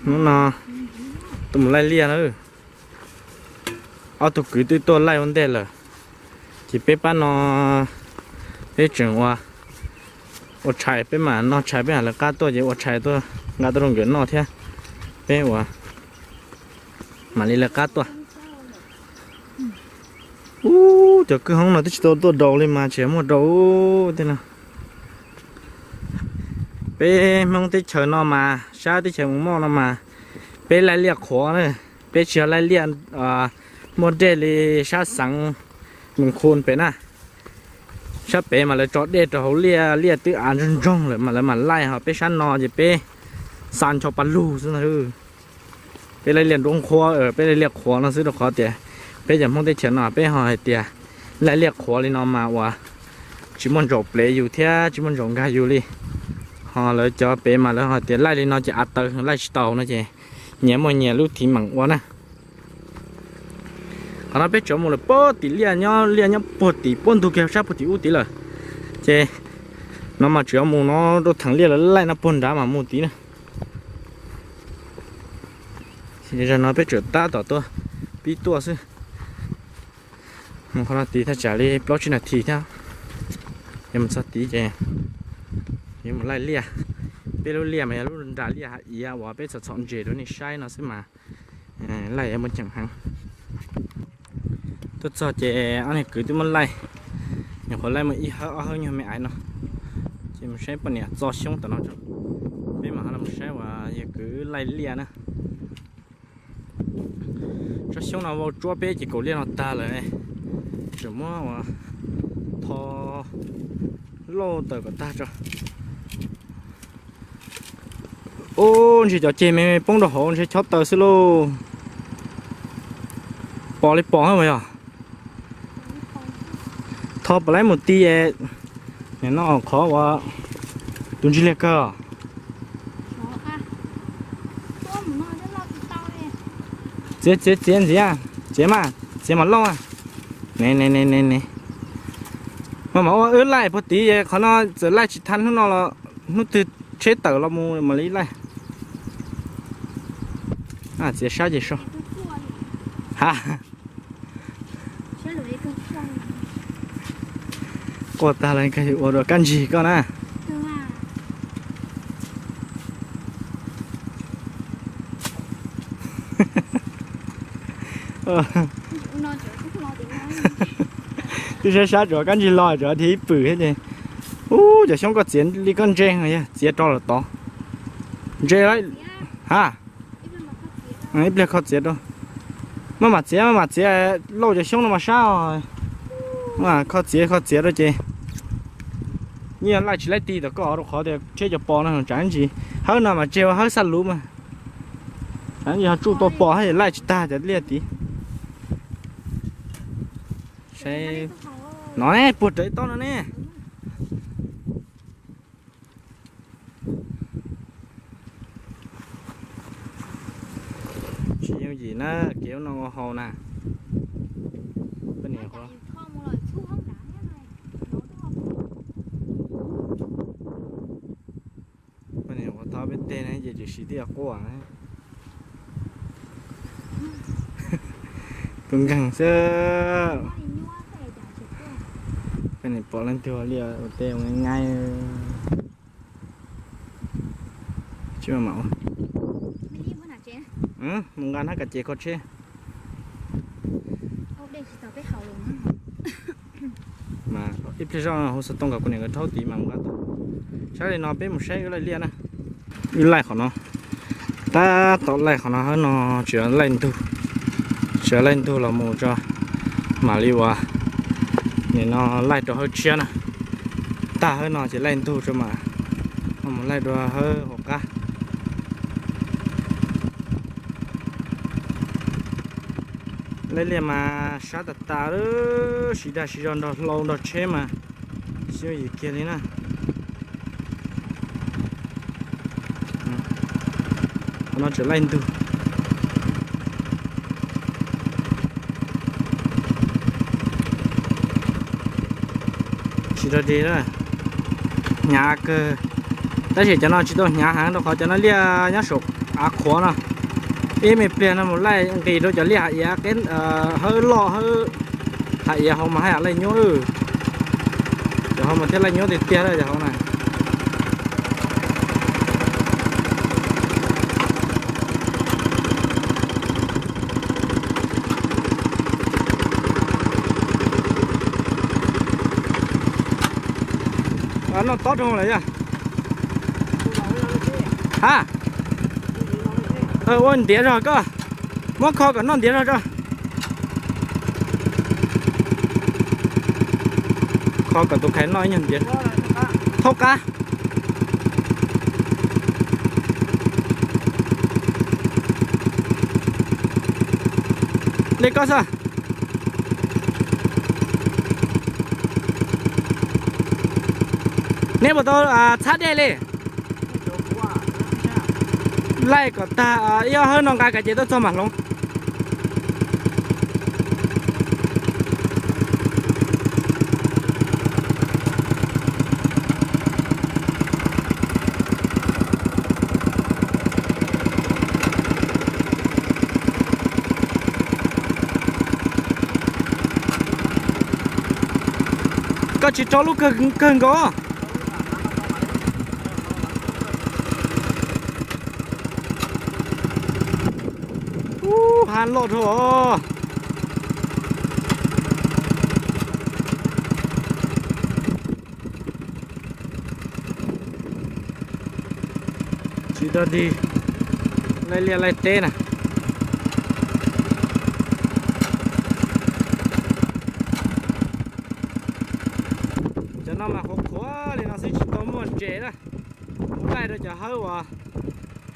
Hnub no tuaj mus laij liaj na. Ob tug kwv twb tuaj laij ua ntej lawm, ces peb pab no peb tseem ua, ua tshais, peb mam noj tshais, peb mam lawv qab tuaj, ces ua tshais tuaj nqa tuaj rau nkawd noj thiab, peb ua mam li lawv qab tuaj. Ub, cov kwj hoob no twb tsis tau tuaj daus li mas tseem muaj daus tej no. Peb Hmoob teb chaws no mas, sab teb chaws Moos Moj no mas, peb laij liaj qhuav na, peb tsis yog laij liaj muaj dej li sab xeev Moos Khu pem na. Sab pem mas lawv tso dej rau hauv liaj, liaj twb av ntsoog ntsoog lawm mas lawv mam laij, ho peb sab no ces peb xa ncho pa lug xwb na. Peb laij liaj nruab qhuav, peb laij liaj qhuav no xwb rau qhov tias peb cov Hmoob teb chaws no peb ho hais tias laij liaj qhuav li no mas uas tsis muaj ntsaum plev yus thiab tsis muaj ntsaum nkag yus li. Ho lawv cov pem mas lawv hais tias laij li no ces av tawv laij tsis taus no ces nyias muaj nyias lub thim meem ua na. Qhov no peb tseem mus lawm puag tim liaj, nyob liaj nyob puag tim puag ntug kiag sab puag tim ub tid lawm. Ces no mas tseem mus no rau theem liaj lawv laij no puag nrad mas mus tid na. Zaum no peb tseem tab tom tuaj pib tuaj xwb. Mus qhov no tid thaj tsam li plaub tsib nas this thiab, yog mus txog tid ces yuav mus laij liaj. Peb lub liaj mas yog lub nram liaj hav iav uas peb txhom txhom ntses rau nej saib no xwb mas laij muaj ceem heev. Tuaj txog ces ob niag kwv twb muab laij, nyuam qhuav laij muaj ib hawb ob hawb nyuag me aiv no. Ces mus saib poj niam txo xyoob tom no tso, peb mam ho los saib uas yawg kwv laij liaj na. Tsob xyoob no vau tsuab peb ces kaum liaj no tag lawm, tseem muab ua tho lauj tawm kom tag tso. Ub, ntshe cov ceg me me poob rau hauv ntshe chob taw xwb lauj. Pom li pom mas yog. Tho pom laib mus ti, nim no qhov uas tus ntsig liag kawg. Txiav txiav txiav ntxiv, txiav mas txiav mas lauj. Ne ne ne ne ne. Mas mas ua wb laij puag tid, qhov no txawm laij tsis tau hnub no los hnub twg tsheb tawm los mus mam li laij. Txiav sab ces so. Ha. Quaj tag los ua dua kab ntsig koj na. Twb sab sab tsuav kab ntsig los tsuav dhia ib pwm thiab ces. Ub, cov xyoob koj txiav li koj ntse, txiav rau lawm tod. Ntse lawm. Ha. Ib pliag kho txiav rau. Maj mam txiav, maj mam txiav, lauj cov xyoob no mas sab os. Kho txiav kho txiav rau ces yeej laij tsis laij ti tom koj rau qhov tias tsheb cov pos no tsam ntsis. Hawb no mas tseg ua hawb xaj luv mas, tsam ntsis ho tsuj tua pos hab laij tsis tag cov liaj tid. Saib no ne, puag rawv ib taub no ne. Tsis yooj yim na, kev ua noj ua haus na. Poj niam qhuav, poj niam qhuav thov peb teg na ces tsis siv tib qhuav na. Tus nkeeg xwb. Poj niam pom leej twg ua liaj ua teb ua nyaib. Mus nqa hnab kav ces kho tsheb. Mas ib pliag zoj hu xov tooj kom kuv niam nkawd rhaub tid mas mus nqa tau. Saib li no peb mus saib wb laij liaj na. Wb laij qhov no, tab tom laij qhov no hab no, tsis laij ntug, tsis laij ntug los mus tso, mam li uas nim no laij rau hawb tshiab na. Tag hawb no ces laij ntug tso mas mus laij dua hawb hauv qab. Laij liaj mas sab tas tas, siv dag siv zog nrog hlau nrog tsheb mas xyov yim kiag li na. Qhov no tseem laij ntug. Tsis rog dig, hnyav kawg. Tab sis cov no tsis tau hnyav heev rau qhov cov no liaj nyob saum Av qhuav no, ib me pliag no mus laij nqis rau cov liaj hav iav, hawb loj hawb hav iav hauv mas haj yam laij nyuab lawm. Cov hauv mas thiaj laij nyuab tiag tiag lawm cov hauv na. Noj tob rau lawm yog. Ha, ua ntiav zog koj, muab kho kom noj ntiav zog tso. Kho kom tus khais noj ib nyuag ntiav. Thaub qab li koj xwb. Neb puas tau txhab dej li? Laij kom tag ib ob hawb no nqa kav ces tuaj txog mam hloov. Koj tsis rau lub kawg nkaus. Ub, hav loj dhau os. Tsis dog dig, laij liaj laij teb na. Cov no mas qhuav qhuav li no xwb tsis tau muaj ntses na. Mus laij rau cov hawb uas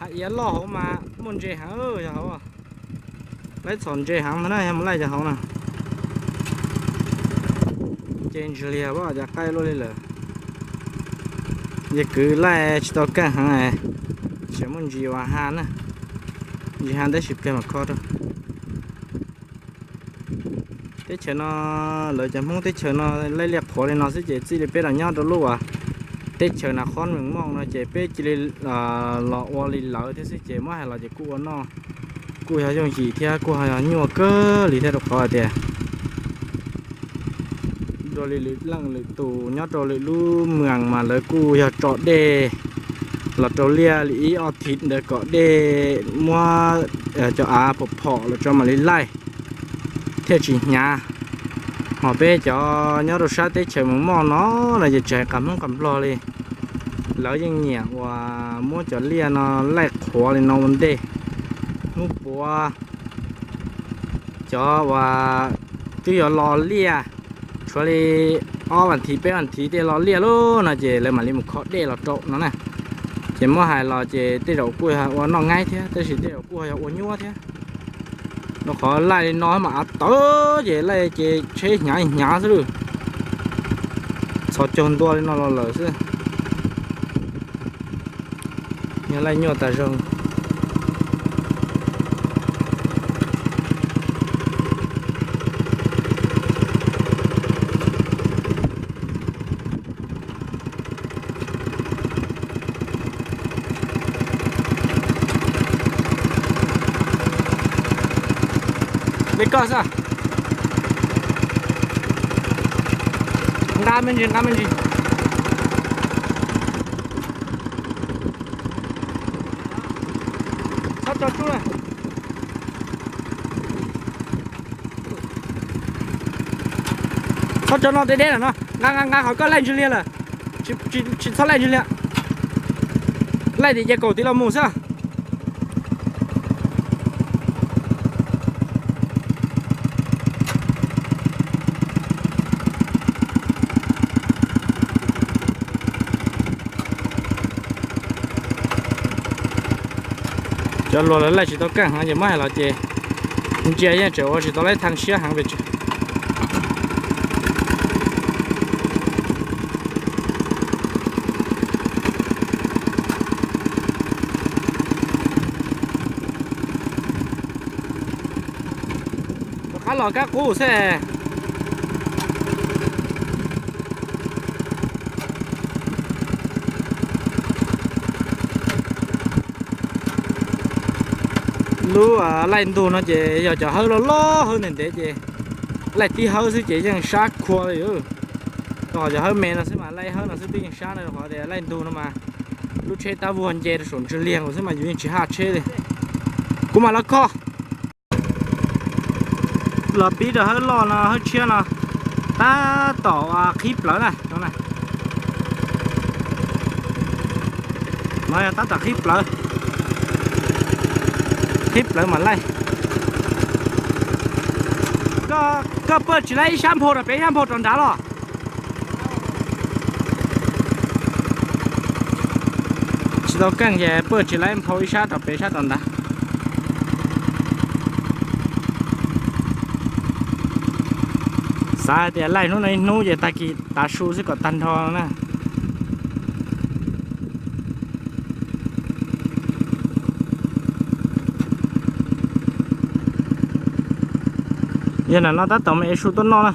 hav iav loj hauv mas muaj ntses heev yog hauv. Laij txhom ntses heev ntag na yog mus laij cov hauv na. Ces ntsis liag cov qaij luaj li lawm. Yog kwv laij tsis tau keej heev, tseem muaj ntsis uas ha na. Ntsis ha tab sis pliag mam kho rau. Teb chaws no, lawv cov Hmoob teb chaws no laij liaj qhuav li no xwb ces txij li peb los nyob rau lub uas teb chaws nas khob mees moj no ces peb cia li los ua li lawv thiab xwb ces muab hais los ces kuj ua noj, kuj yog yooj yim thiab kuj yog nyuaj kawg li thiab rau qhov hais tias dua li lwm leej lwm tus nyob rau lwm lub moos mas lawv kuj yog tso dej los rau liaj li ib ob thiv ntawd kom dej muab cov av phom phom los tso mam li laij thiaj tsis hnyav. Ho peb cov nyob rau sab teb chaws mees moj no no ces tsis hais qas Hmoob qas Nplog li, lawv yeej nyiam uas muab cov liaj no laij qhuav li no ua ntej. Hnub puav cov uas twb yuav lo liaj, tshuav li ob vas thiv peb vas thiv tej lo liaj lawm no ces lawv mam li mus kho dej los rau no na. Ces muab hais los ces tej zaum kuj yog ua noj nqaij thiab tab sis tej zaum kuj yog ua nyuaj thiab. Rau qhov laij li no mas av tawv ces laij ces tsheb hnyav hnyav xwb lawm. Txhos caug ntua li no los lawm xwb. Yog laij nyuaj tas zog. Li koj xwb. Nqa me ntsis, nqa me ntsis. Txhob tso tsub na. Txhob tso no deb deb lawm no, nqa nqa nqa qhov koj laij ntsig liag lawm. Tsis txhob laij ntsig liag. Laij tim ces kaum tiv los mus xwb. Cov luag lawv laij tsis tau keej heev ces muab hais los ces ntsia yeej tseem ua tsis tau laib thaj siab heev pes tsawg. Rov qab los kab qub xwb. Lub laij ntug no ces yog cov hawb loj loj hawb ntev ntev ces laij tib hawb xwb ces yeej sab khua li. Rau qhov cov hawb me no xwb mas laij hawb no xwb twb yeej sab no, rau qhov tias laij ntug no mas lub tsheb tab vuag nce rau saum ntsws liag nkaus xwb mas yus yeej tsis haj tsheb li. Kuv mam los kho. Los pib rau hawb loj no, hawb tshiab no, tab tom qhib plawv na. No yog tab tom qhib plawv, qhib plawv mam laij. Koj paj tsis laij ib sab nphau rau pem ib sab nphau rau nrad los? Tsis tau keej ces paj tsis laij nphau ib sab rau pem ib sab rau nrad. Xav hais tias laij hnub no ib hnub ces tag kis tav su xwb kom tag nrho na. Yog nam no tab tom mus ev su tuaj noj na.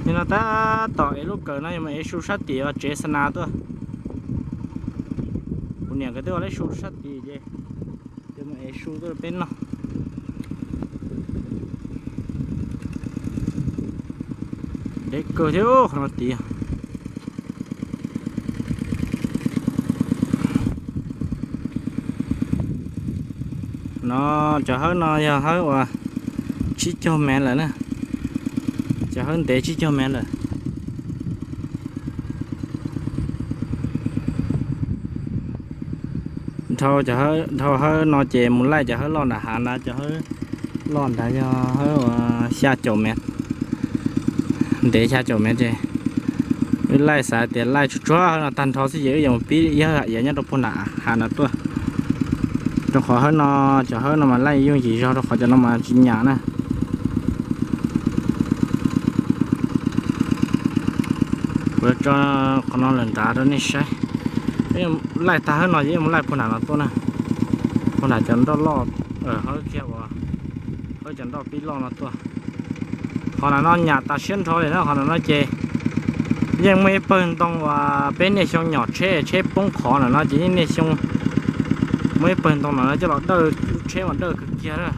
Yog no tab tom ev lub kawm no yuav mus ev su sab tim tsev xa nas tuaj. Kuv niam nkawd twb ua leb su sab tim ces yuav mus ev su tuaj peb noj. Deb kawg thiab qhov no tid. No, cov hawb no yog hawb uas tsib caug mev lawm na. Cov hawb ntev tsib caug mev lawm. Dhau hawb no ces mus laij cov hawb loj nram hav na, cov hawb loj nrad yog hawb uas xya caum mev, ntev xya caum mev ces wb laij xav tias laij tsuag tsuag hawb no tag nrho xwb ces wb yuav mus pib iab hawm iav nyob rau puag nram hav no tuaj. Rau qhov hawb no, cov hawb no mas laij yooj yim zog rau qhov cov no mas tsis nyam na. Kuv tso qhov no lawm nrad rau nej saib. Laij tag hawb no ces mus laij puag nram no tuaj na. Puag nram cov nroj loj, hawb kiag uas, hawb cov nroj pib loj no tuaj. Qhov nram no nyam tas siab nrho li na, qhov nram no ces yeej muaj ib pawg ntoo uas peb niaj xyoo nyom tsheb, tsheb poob qhov nram no ces yeej niaj xyoo muaj ib pawg ntoo nram no coj los dawj lub tsheb mas dawj kawg kiag na.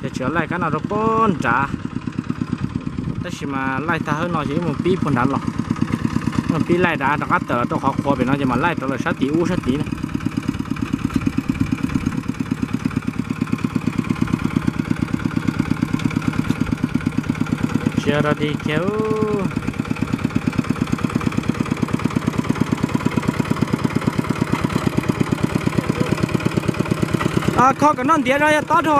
Ces tseem laij kab no rau puag nrad, tab sis mas laij tag hawb no ces wb mus pib puag nrad los, mus pib laij nrad rov qab tawm los rau qhov qhuav pem no ces mam laij rov lawm sab tim ub sab tid na. Tsis yog rau tim kiag. Kho kom noj ntiav no yog tob dhau.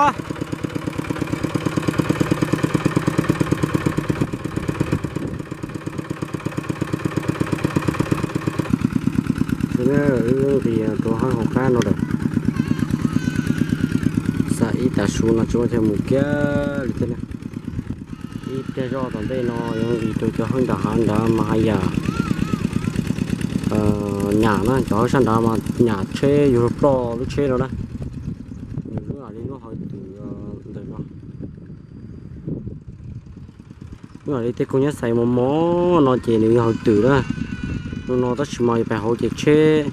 Wb nqis rau hauv qab no lawm. Xav ib tav su no tsis muaj chaw mus kiag li thiab na. Ib pliag zoj tom ntej no yuav nqis rau cov hawb nram hav nrad mas haj yam nyam na, cov hawb sab nrad mas nyam tsheb yuav ploj lub tsheb no na. Nws zoo li lub hauv twm ntawm no. Ib yam li tej koog nyab xais mos mos no ces nws yog hauv twm na. No no tab sis mas yus pais hauv ces tsheb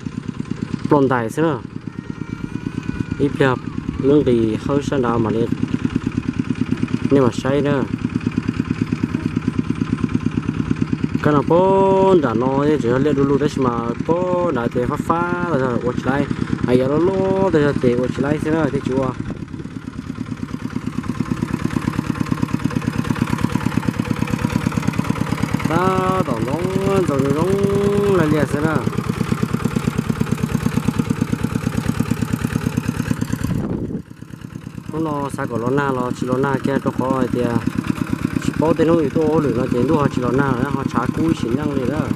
ploj ntais xwb na. Ib pliag wb nqis hawb sab nrad mam li nej mam saib na. Kab no puag nram no yeej tseem yog liaj du lug tab sis mas puag nrad ces fab fab tas zog ua tsis laib, hais yam loj loj tas zog ces ua tsis laib xwb na thiaj tsis ua. Tab tom ntxoov ntxoov zoo zoo laij liaj xwb na. Hnub no xav kom los nag los tsis los nag kiag rau qhov hais tias tsis paub tej hnub yuav tuaj hauj lwm no ces ntuj ho tsis los nag lawm ho tshav kub ib sim neej li lawm.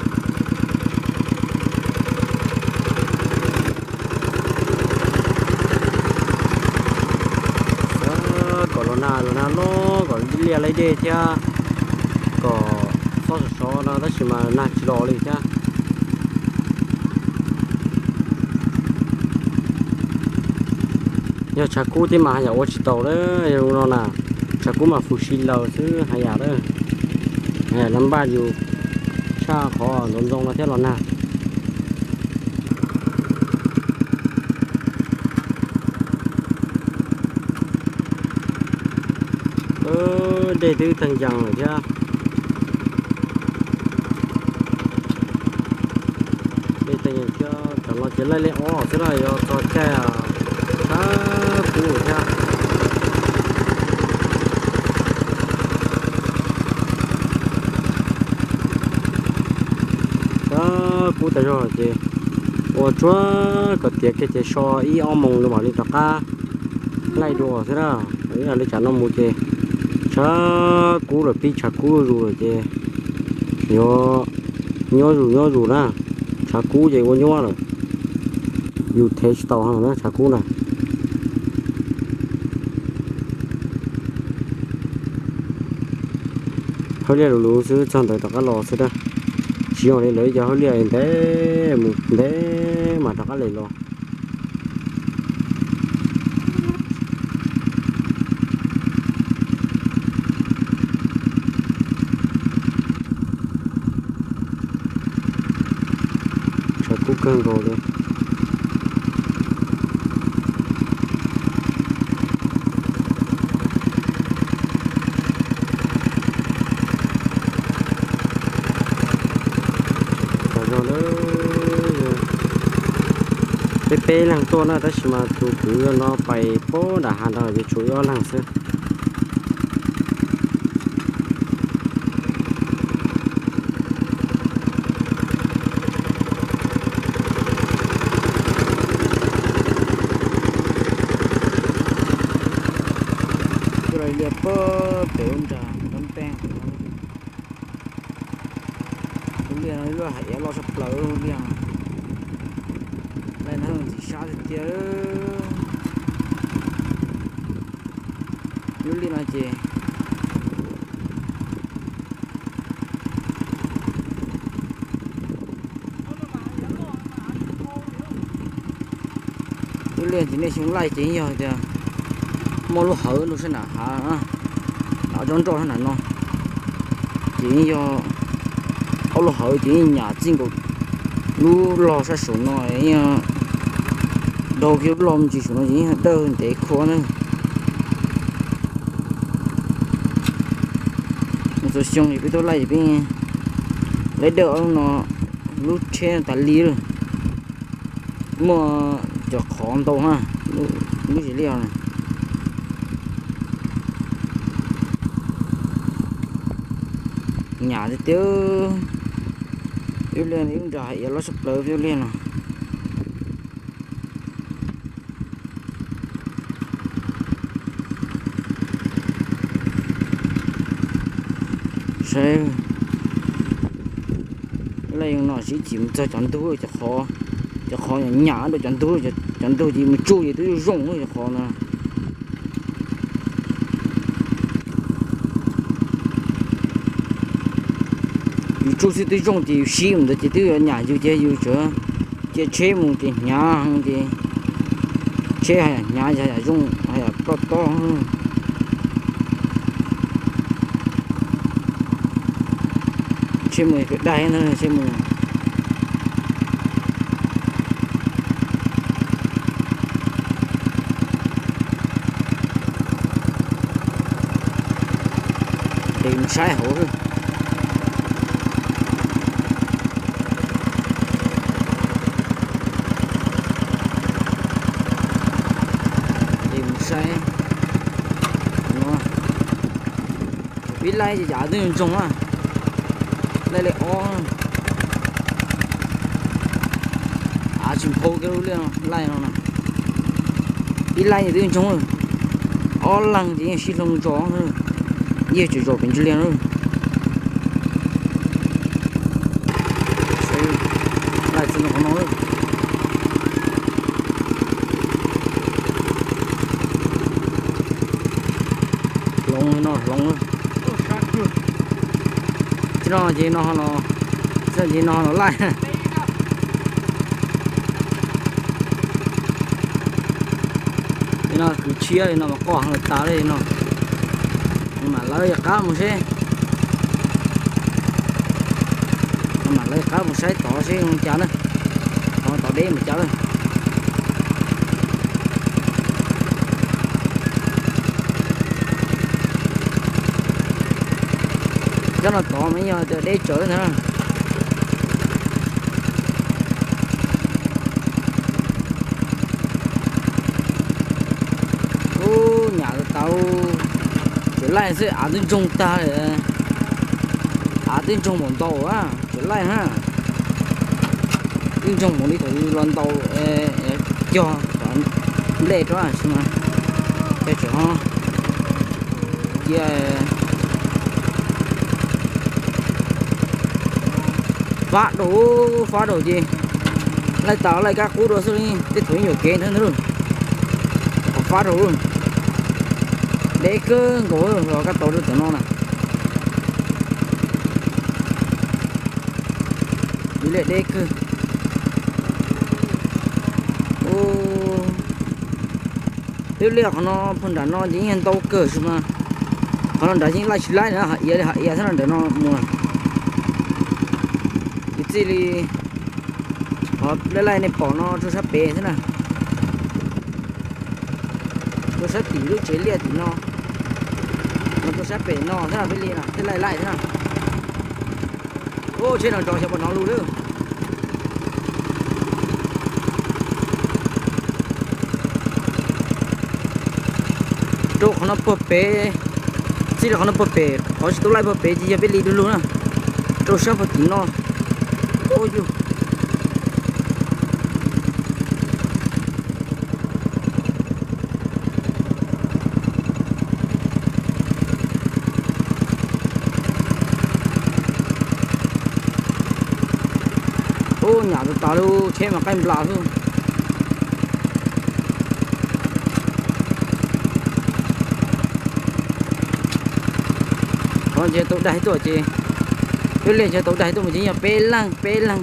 Xav kom los nag los nag los kom liaj laij dej thiab kom txhob sov sov no tab sis mas nag tsis los li thiab. Yog tshav kub thiab mas haj yam ua tsis taus lawm, yog no na, tshav kub mas fws si laws xwb haj yam lawm. Haj yam npaj yus tshaj qhov ntxoov ntxoo no thiab los nag. Dej twb tag yees lawm thiab. Dej tag yees thiab, tam no ces laij li ob xwb na, yuav txog caij sab kub thiab. Sab kub tas zog ces ua tsuag kom tiav kiag ces so ib ob moos mam li rov qab laij dua xwb na. Ib yam li tsam no mus ces tshav kub lawm, pib tshav kub zuj zus lawm ces yuav nyuab zus nyuab zus na. Tshav kub ces ua nyuab lawm, yus thev tsis tau na tshav kub na. Hauj liaj luv luv xwb, txog ntawd rov qab los xwb na. Tsis zoo li lawv cov hauj liaj ntev mus ntev mas rov qab les los. Tshav kub kawg nkaus li. Peb peb leeg tuaj na, tab sis mas tus kwv no pais puag nram hav ntawd ces tshuav ib ob leeg xwb. Tuaj liaj puag pem ub nrag nrab npeej. Lub liaj no lub hais iav loj tshaj plaws lub liaj. Laij no ntxim sab tiag tiag. Lub liaj no ces lub liaj ces nej xyoo laij ces yog tias muaj lub hawv no sab nram hav, cov nroj sab nram no ces yog ob lub hawv ces nyam txij nkaus lub log sab saum no, daug kiag lub log me ntsis saum no ces yeej dawj ntev khua na. Mus txhua xyoo es peb tuaj laij es peb laij dawj ob lub no, lub tsheb tas li lawm. Muaj cov qhov ntau na, lub tsev liaj no. Nyam tiag tiag. Ib liaj ib nrag iav loj tshaj plaws ib liaj no. Saib, laj no sib cim mus txog cov ntug, cov qhov nyam nyam rau cov ntug, cov ntug ces mus tsuj ces twb zoo zoo cov qhov no. Yus tsuj xwb twb zoo ces yus sib mus ntawd ces twb yuav nyam yus ces yus tsuas cia tsheb mus ces hnyav ces tsheb haj yam hnyav, haj yam zoo, haj yam ploj tob. Tsheb mus daig na, tsheb mus. Ces mus saib hauv xwb. Ces mus saib no. Pib laij ces yav twb ntsoog na. Laij li ob, av tsis nphau kiag lub liaj no, laij no na. Pib laij ces twb ntsoog, ob leeg ces yeej sib hloov zos, yeej tsis zos pes ntsis liaj na. Laij txog qhov no, hloov no hloov. Tsis no ces no, tsis no ces no los laij. Li no kwv tshiab li no mas qoj heev tas li no. Mam lawv qab mus seb, mam lawv qab mus saib tod seb zoo cas na. Tod, tod deb mus cas lawm. Tsob no tod mas yog tias deb tsawv ntag. Ub, nyam tas tas, tseem laij xwb, av twb ntsoog tag li. Av twb ntsoog npaum ntau, tseem laij na. Twb ntsoog npaum li thaum yus los ntaus cog nplej rau tsis mas, ces tseem ho cia fab rau, fab rau ces laij tas laij kab qub rau xwb, tej thaum yeej yuam kev ntag ntag. Qhov fab rau, deb kawg nkaus los kab tau rau tam no na. Ib liaj deb kawg. Ib liaj qhov no puag nram no ces yeej ntau kawg sis mas, qhov no nrad yeej laij tsis laij na, hav iav li hav iav xwb na nram no mus. Ces txij li qhov laij laij nej pom no rau sab pem xwb na. Rau sab tim lub tsev liaj tim no, no rau sab pem no xwb na, peb li no thiaj laij laij xwb na. Ub, tsheb no nrov xyov puas hnov lus lawm. Rau qhov no puag pem, txij li qhov no puag pem, qhov tsis tau laij puag pem ces yog peb li du lug na. Rau sab puag tim no. Ub, yus. Ub, nyam tas tas li, tsheb mas qaij nplas xwb. Qhov no ces tau daig tuaj ces, peb li ces tau daig tuaj mas ces yog peb leeg, peb leeg,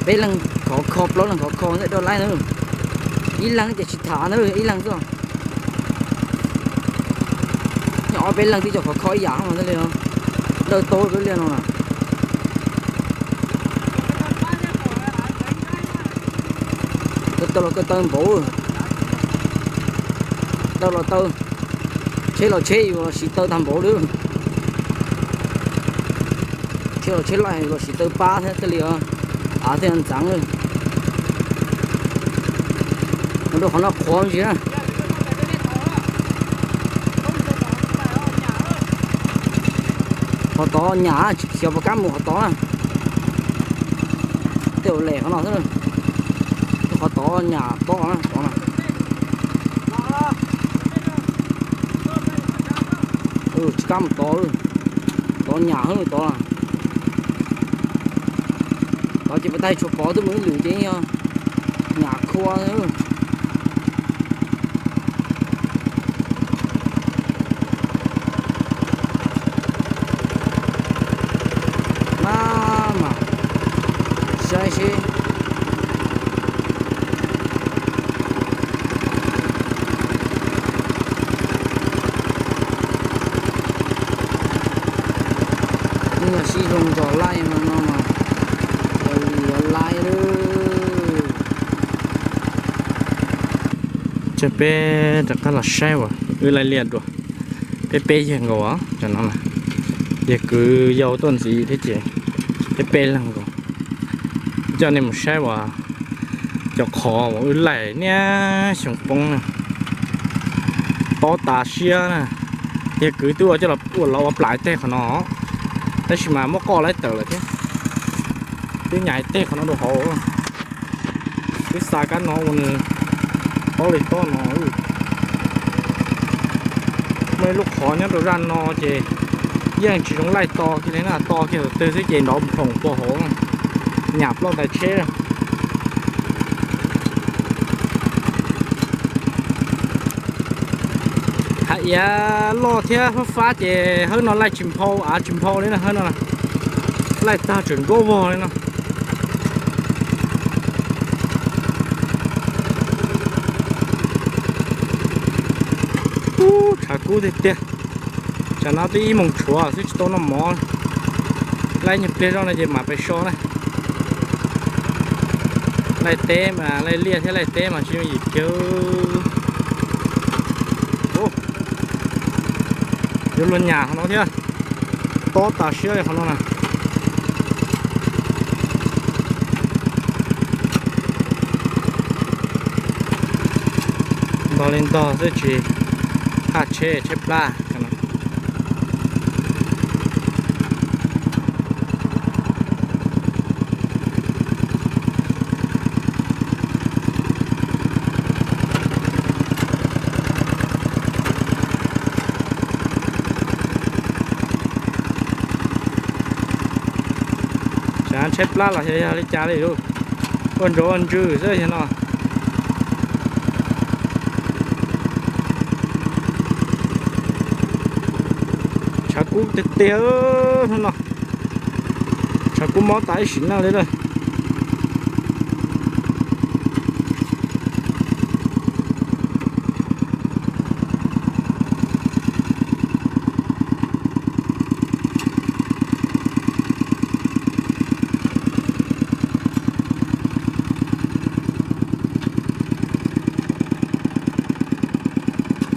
peb leeg khov kho, plaub leeg khov kho ntawm rau laij na. Ib leeg ces tsis tham na, ib leeg xwb. Nyob ob peb leeg twb cov khov kho ib yam mas thiaj li lawj tau peb liaj no na. Kawg taw los kawg taw npaum, taw los taw, tsheb los tsheb yus los siv taw tag npaum li. Tsheb los tsheb laij los siv taw pab thiab thiaj li, av thiaj ntxeev li. Mus rau qhov no qhuav ntsis na. Qhov tod nyam, tsis xyov puas kam mus qhov tod na. Tej ua lem qhov no xwb. Qhov tod nyam tob na, tod na. Tsis kam mus tod, tod nyam hwv tod na. Tod ces puas tag tsuas pov twb mus ib lwm ces yog nyam khua. Maj mam saib seb. Ib yam sib zoo zos laij no no mas, yog li yuav laij lawm. Ces peb rov qab los saib uas wb laij liaj dua. Peb peb yawg nkaus os, cov no na, yawg kwv yau tuaj ntxiv thiab ces peb peb leeg nkaus. Coj nej mus saib uas cov qhov uas wb laij niaj xyoo poob na, tob tas siab na. Yawg kwv twb ua coj los ua lawv ua plam tej qhov no, tab sis mas muab qoj laib tawm lawm thiab. Twb nyam tej qhov no rau hauv, twb xa kab no ua nws tob li tob no. Muaj ib lub qhov nyob rau zaj no ces yeej tsis zoo laij to kiag li na, to kiag tus twg xwb ces nrov nploos puag hauv, nyam ploj ntais tsheb. Hav iav loj thiab fab fab ces hawb no laij tsis nphau, av tsis nphau li na, hawb no laij tag tseem nruab vog li no. Ub, tshav kub tiag tiag. Tsam no twb ib moos tshuav xwb tsis tau noj mov. Laij nyuag pliag zoj no ces mam pais so na. Laij teb mas, laij liaj thiab laij teb mas tsis yooj yim kiag. Yuav luag nyam qhov no thiab. tob tas siab li qhov no na. Ntog li ntog xwb tsis haj tsheb, tsheb plab. Tsheb plab los yog li cas li, ua ntsov ua ntsws xwb yog no. Tshav kub tiag tiag hnub no, tshav kub mob tas ib sim neej li lawm.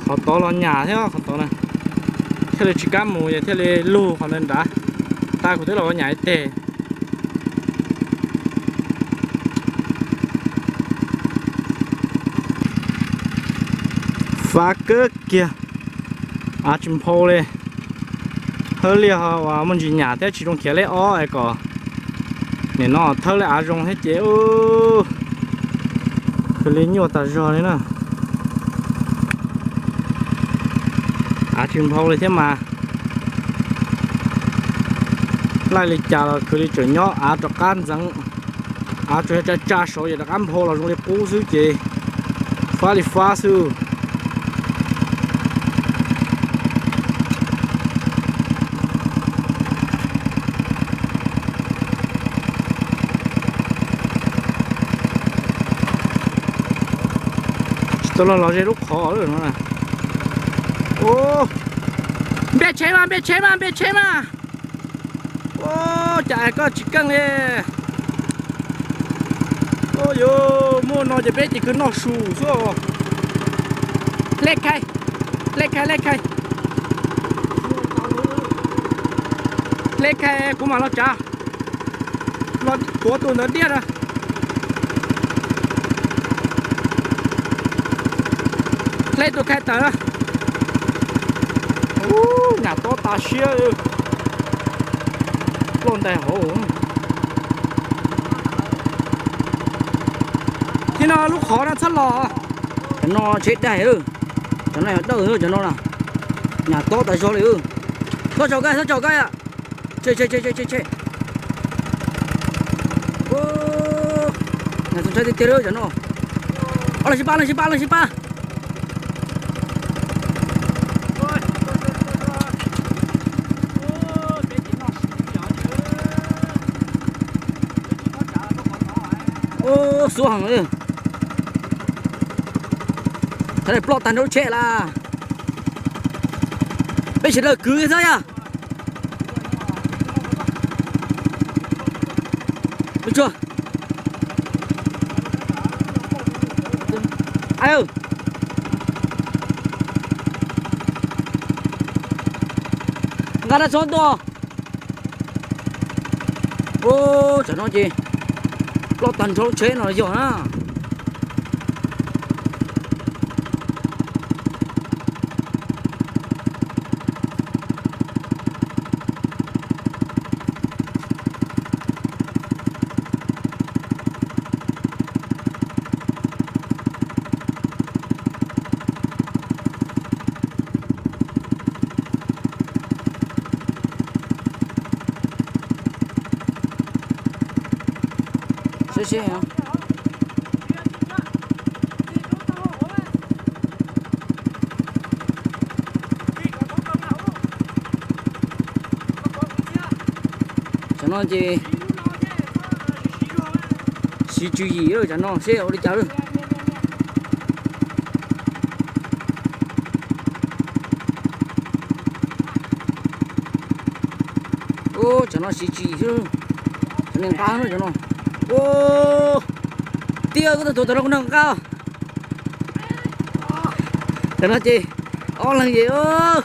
Qhov tod los nyam thiab qhov tod na, thiaj li tsis kam mus es thiaj li lug qhov ntawd nrad. Tag kuv twb los ua nyam ib teg. Fav kawg kiag, av tsis nphau li. Hawb liaj ho uas muaj ntsis nyam thiab tsis zoo khiav lej ob es kom nim no thawb lej av zoo thiab ces khwv li nyuaj tas zog li na. Av tsis nphau li thiab mas, laij li cas los khwv li tseem nyob av rov qab ntxeev. Av tsuas yog tsa tsa saud ces rov qab nphau los zoo li qub xwb ces fab li fab xwb. Tsis tau los los ze lub qhov lawm no. Npej tsheb mas, npej tsheb mas, npej tsheb mas. Ua cas es koj tsis keej li. Ua yus muaj no ces peb ces khwv noj su xwb. Lej khai, lej khai, lej khai. Lej khai kuv mam los tsav. Los tuav tus ntawd diaj na. Lej tus khai tawm na. Ub, nyam tob tas siab. Ploj ntais hauv. Txij no lub qhov no txhob los. Cov no tsheb daig, cov no yog dawj cov no na. Nyam tob tas zog li. Txhob tsaus koj, txhob tsaus koj. Nyam txaus ntshai tiag tiag li cov no. Ob leeg sib pab, leeg sib pab, leeg sib pab. Ub, xuav heev li. Thaum ploj tag nrho lub tsheb lawm. Peb sawv daws kwv xwb yog. Ub tsuag. Nqa dab txhob tuaj. Ub, tsam no ces ploj tag nrho lub tsheb no yog na. Seb seb. Tsam no ces siv tswv yim lawm, tsam no seb ua li cas lawm. Ub, tsam no siv tswv yim xwb, tsam no nqa no tsam no. Ub, tiag, koj tuaj tuaj tam no kuv nqa. Tam no ces ob leeg ces, ub,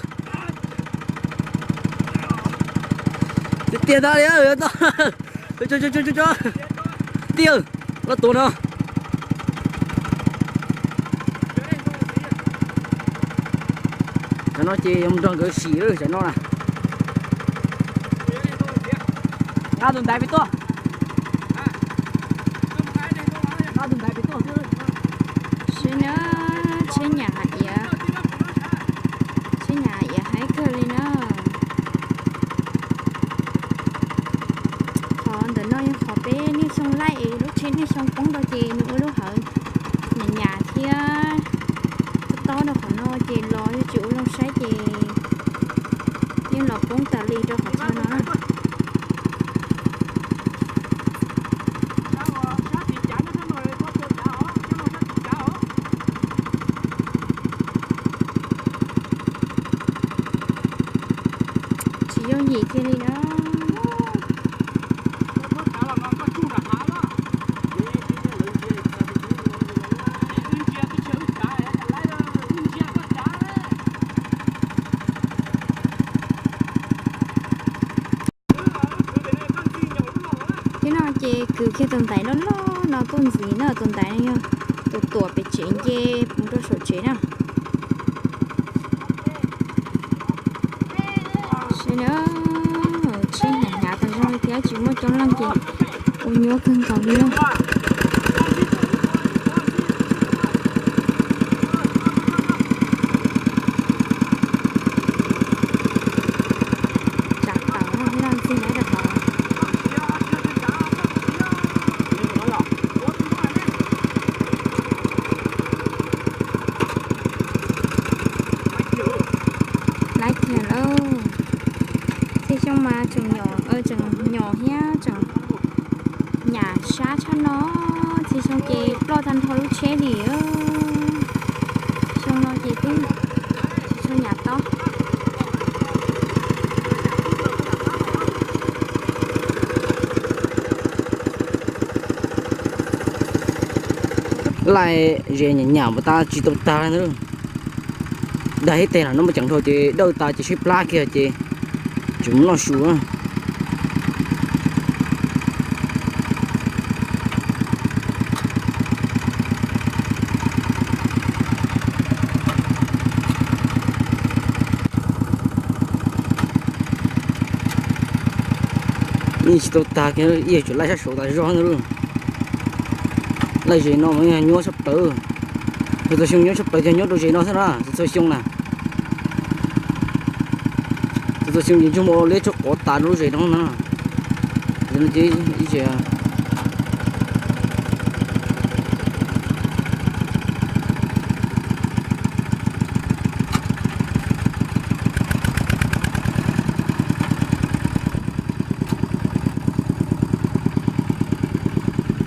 Tiag tas li, tij, loj tuaj no. Tam no ces yuav mus nrog nkawd sim lawm tam no na. Nqa tus ntaiv pem tuaj. Nqa tus ntaiv pem tuaj. Saib na, tsheb nyas iav, tsheb nyas iav haib kawg li na. Qhov ntawm no yog qhov peb niaj xyoo laij es lub tsheb niaj xyoo poob rau ces nws ua lub hawv nyas nyas thiab tob rau qhov no ces los yog tsis ua zoo saib ces yeej los poob tas li rau qhov chaw no na. Tsis yooj yim kiag li na. Thiab no ces kwv kiag tus ntaiv loj loj no tuaj ntxiv na, tus ntaiv no yog tus tuam pem tsev nce mus rau saum tsev na. Saib na, tsheb hnyav hnyav tas zog li thiab tsis muaj coob leej ces ua nyuaj kawg nkaus li na. Tsav tawm no thiab no ntxig lawv rau hauv. Laib kiag lauj. Txhia xyoo mas tseem nyom, tseem nyom thiab tseem nyam sab tshaj no. Txhia xyoo ces ploj tag nrho lub tsheb li. Xyoo no ces twb tsis tshua nyam tob. Laij zes nyam nyam mus tas tsis tau tag li na. Dag ib teg los no mas ceev dhau ces dawj tas ces sib plab kiag ces tsis mus noj su. Yeej tsis tau tag kiag, yeej tseem laij sab saud tas zog na. Laij zes no mas nyuaj tshaj plaws. Txhua txhua xyoo nyuaj tshaj plaws ces nyuaj rau zes no xwb na, txhua txhua xyoo na. Txhua txhua xyoo ces ntsuag mus ua liab tsuag quav tas rau lub zes no na. Zes no ces ib tse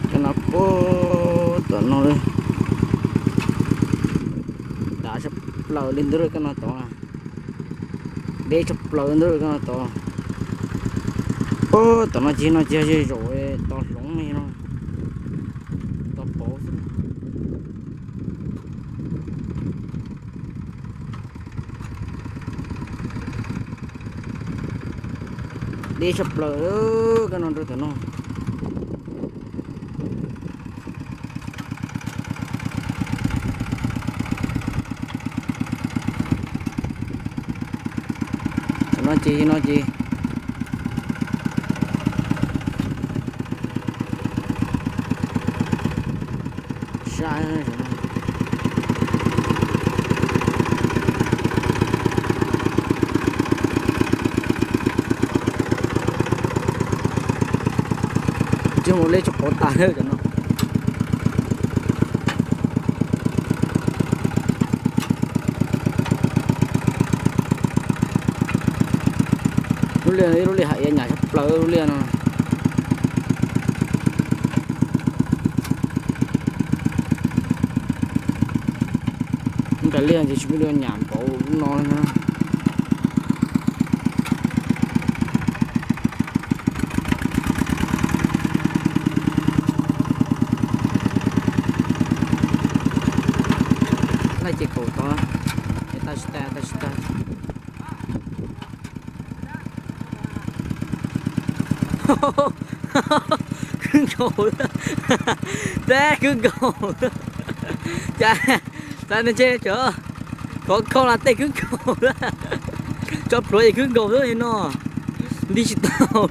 Cov no puag tom no li. Dav tshaj plaws li ntawd koj no tod. Deb tshaj plaws ntawd koj no tod. Puag tom no ces no ces yog ze zaum tod hloov li no. Tod pauv xwb. Deb tshaj plaws koj no rau tom no. Tom no ces no ces sab. Ntsuag mus liab tsuag quav tas cov no. Lub liaj, ib lub liaj hais tias nyam tshaj plaws lub liaj no. Lub liaj ces tsis muaj liaj nyam npaum lub no na. Laij ces kaum tod, es tag tsis tag, tag tsis tag. Khwb nkaus, teb khwb nkaus. Cas, txav ntshe cov khov kho las tej khwb nkaus, tso plhuav es khwb nkaus xwb no. Nti tsis tau.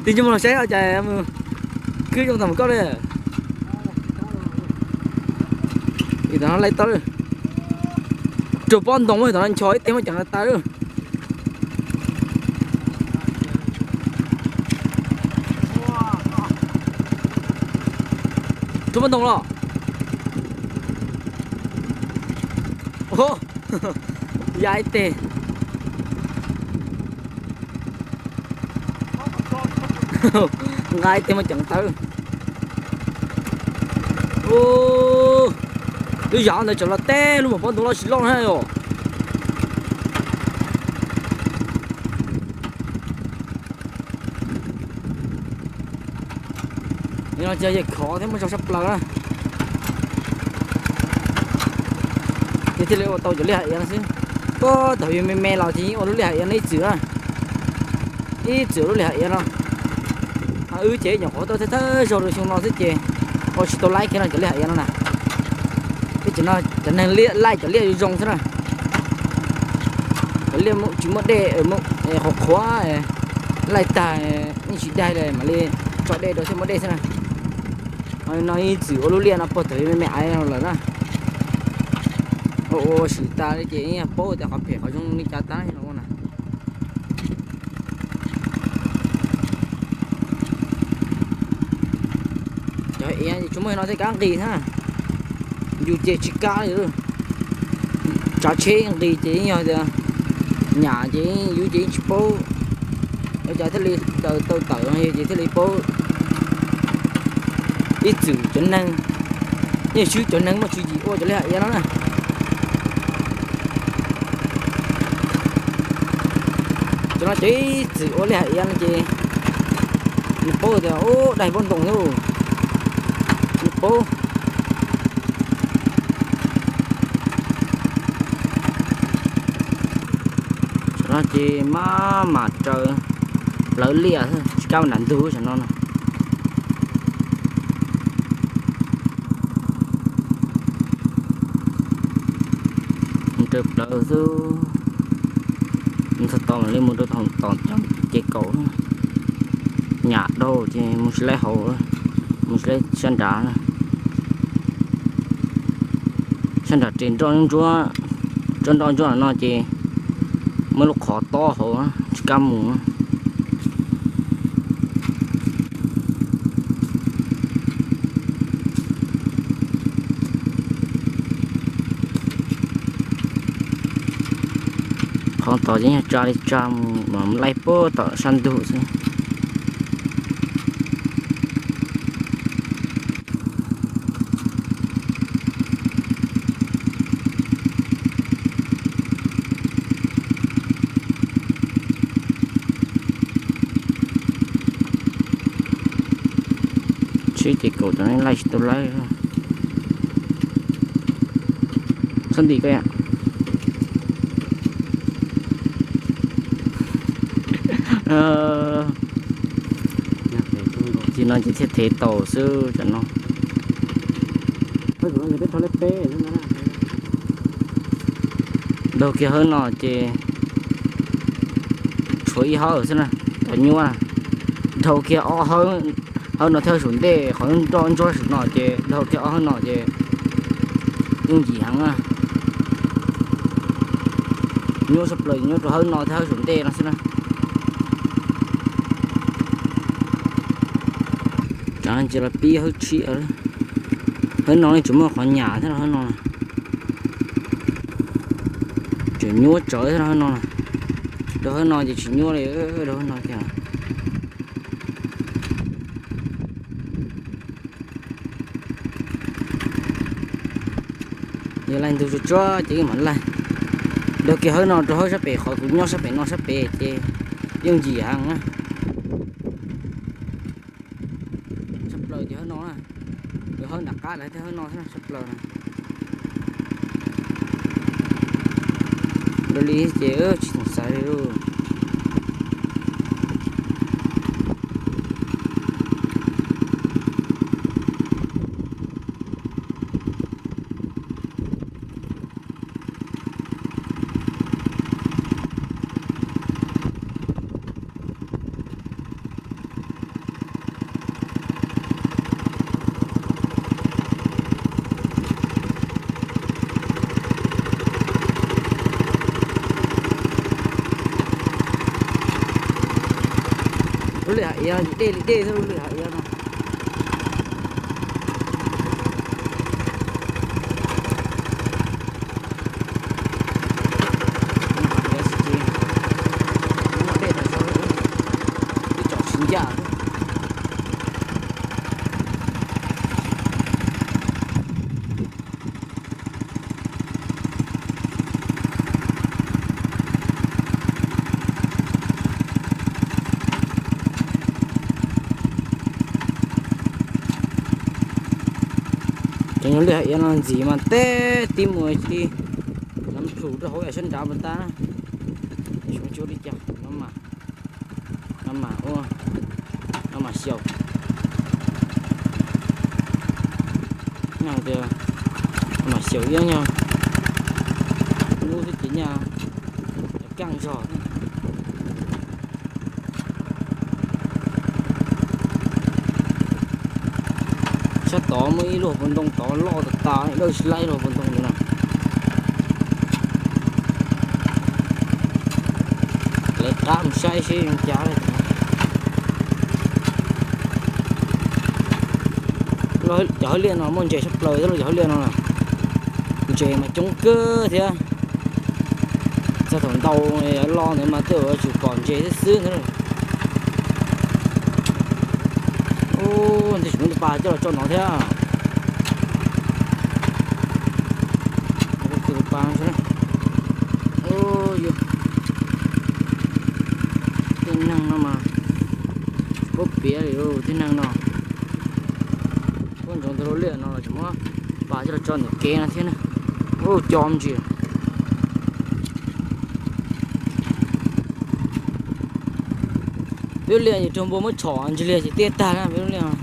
Tig ntsej muag los saib cas mus khwb zoo tag mus koj li. Ib tam no laij tau lawm. Rau pob ntoo tam no ncho ib teg muab ceev tas lawm. Rau pob ntoo los. Ya ib teg. Nqa ib teg muab ceev tawv. Lub zam ntawd tseem los teb lub mom pob ntoo loj tsis loj na os. Nim no ces yog khov thiab muaj zog sab plaws na. Ces thiaj li ua tau cov liaj hav iav no xwb. Puag thaum me me los ces yeej ua lub liaj hav iav no ib txwm na. Ib txwm ua lub liaj hav iav no. Wb ces nyuam qhuav tuaj thawj thawj zaug rau xyoo no xwb ces ua tsis tau laij kiag no cov liaj hav iav no na. Ib txwm no cov neeg laij cov liaj zoo zoo xwb na. Cov liaj tsis muaj dej, qhuav qhuav, laij tag yeej tsis daig li mam li tso dej rau thiaj muaj dej xwb na. No ib txwm ua lub liaj no puag thaum me me aiv no lawm na. Ua ua swm tas li ces yeej paub tias qhov phem qhov zoo li cas tag no na. Cov iav tsuas muaj no thiaj kav nqis na. Yus ces tsis kav li. Tsav tsheb nqis ces yeej yog tias nyam ces yus ces yeej tsis paub. Ua cas thiaj li tau tawm no ces thiaj li paub. Ib txwm cov neeg, yeej swb cov neeg muaj tswv yim ua cov liaj hav iav no na. Cov no ces ib txwm ua liaj hav iav no ces nws paub tias ub daig pob ntoo xwb. Nws paub. Tam no ces maj mam raws plawv liaj xwb tsis kam nram ntug tam no na. Mus raws plawv xwb. Mus txog tod mam li mus rau tom ces kaum. Nyam dhau ces mus tsis laib hauv, mus tsis laib sab nrad. Sab nrad ris nroj ntsuab, tsob nroj ntsuab no ces muaj lub qhov tob hauv tsis kam mus. Qhov tod ces yog tsa li tsa mus mas laij puag tom sab ntug xwb. Tsheb ces kaum tam no laij tsis tau laib. Txhob ntim koj. Ces no ces thiaj thev tau xwb tam no. Dhau kiag hawb no ces tshuav ib hawb xwb na, cov nyuaj na. Dhau kiag ob hawb, hawb no thiab hawb saum ntej qhov nroj ntsuab saum no ces dhau kiag ob hawb no ces yooj yim heev na. Nyuaj tshaj plaws nyuaj rau hawb no thiab hawb saum ntej no xwb na. Tsam no ces los pib hawb tshiab. Hawb no tseem muaj qhov nyam thiab no hawb no. Tseem nyuaj tsawv thiab no hawb no. Rau hawb no ces tsis nyuaj li, rau hawb no kiag. Yog laij ntug tsuag tsuag ces yeej mam laij. Dhau kiag hawb no rau hawb sab pem qhov kuv nyob sab pem no sab pem ces yooj yim heev na. Tshaj plaws ces hawb no na, hawb nram qab lawm thiab hawb no tshaj plaws na. Dua li ces tsis txhoom xaiv li lauj. Lub liaj hav iav dej li dej xwb, lub liaj hav iav no. Hav iav tsis, muaj dej tas zog, twb tsom tsis ncaj. Cov nyuag liaj hav iav no ntxim mas teb tib mus tib, nab plhus rau hauv yam sab nrad pas tag. Xyov li cas, no mas ua, no mas xyaum. Nyaj tias mas xyaum iab nyaj, lub xwb ces nyaj kaaj zog. Sab tod muaj ib lub hauv paus ntoo tod loj tas tas, dawb tsis laib lub hauv paus ntoo ntawd na. Lawv qab mus saib seb zoo cas. Cov hauv liaj no muaj ntses tshaj plaws thiab, cov hauv liaj no ntses mas coob kawg thiab. Txog thaum ntau los ntawd mas twb yuav tsum pom ntses xwb xwb ntawd. Ntses tsis muab tus pas coj los tso no thiab. Tus pas, tej neeg no mas tsis paub piav li, tej neeg no. Kuj ntsoov ntawm lub liaj no los tseem muab pas coj los tso ntawm kev no thiab na. Ua co ntsis. Peb liaj ces raug npua muab tshom ntsis liaj ces tiaj tag na peb lub liaj.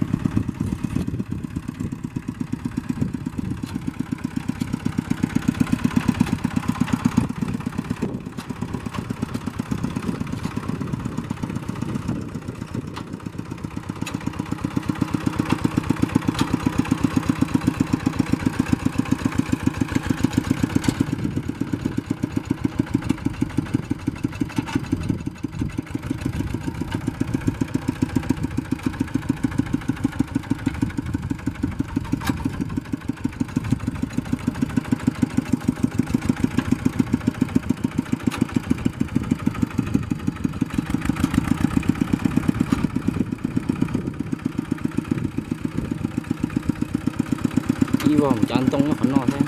Ib vog cav ntoo nyob qhov no thiab,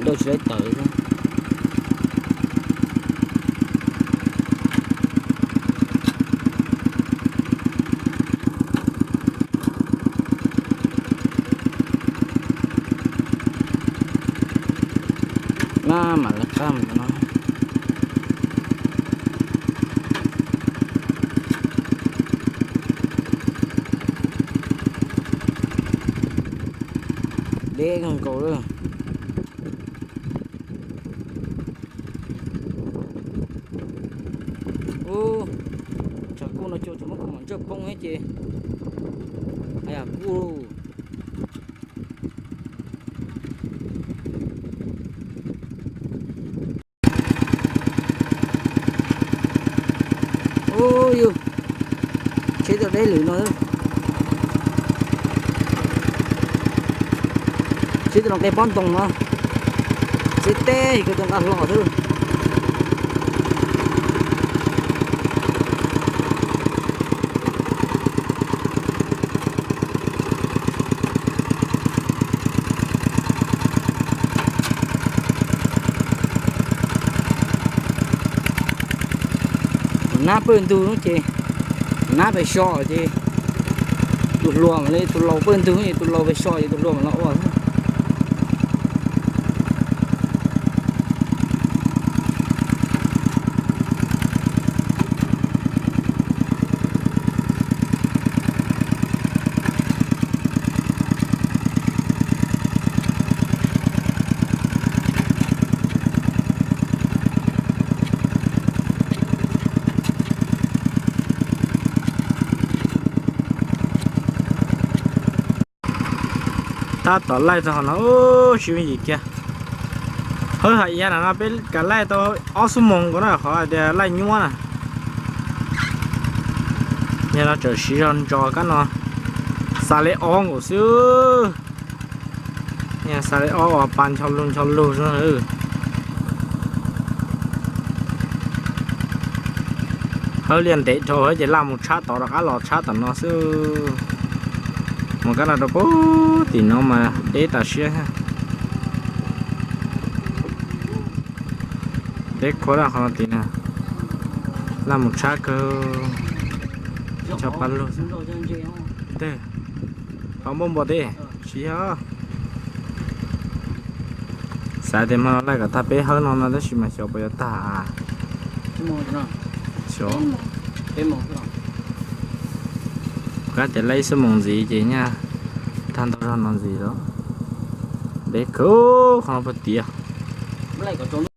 dawb tsis laib tawm thiab. Laj mam lawv qab mus no. Deb kawg nkaus lawm. Ub, tshav kuj no cua tsis muab kuv mam ntsawj poob thiab ces, a yam kuj. Ub yus, tsheb tau deb lwm no, tsheb tau nqe pob ntoo no, tsheb teb ko tau nqa hlo xwb. Nab pawg ntug ces, nab pes so ces tus hluas mam li, tus laus pawg ntug ces tus laus pes so ces tus hluas mam los ua. Tab tom laij txog qhov no, ub, siv me ntsis kiag. Hawb hais ib yam no peb kav laij tau ob xuab moos nkaus na, qhov tias laij nyuaj na. Yog no tseem siv zog ntsos kab no, xa li ob nkaus xwb. Yog xa li ob uas pa ncho lug ncho lug xwb. Hawb liaj ntev dhau ces laj mus tshab tod rov qab los tshab tom no xwb. Mus kab no rau puag tim no mas deb tas siab. Deb khuab daj qhov no tid na. Laj mus tshab kawg. Tshab pab lug. Teg, qhov npauj npua teb, tsis yog. Xav tias hmo no laij kom tag peb hawb no no tab sis mas xyov puas yuav tag. Xyov, kab tias laij ib xuab moos ntxiv ces nyaj tag ntau zog no ntxiv lawm. Deb kawg qhov no puag tid.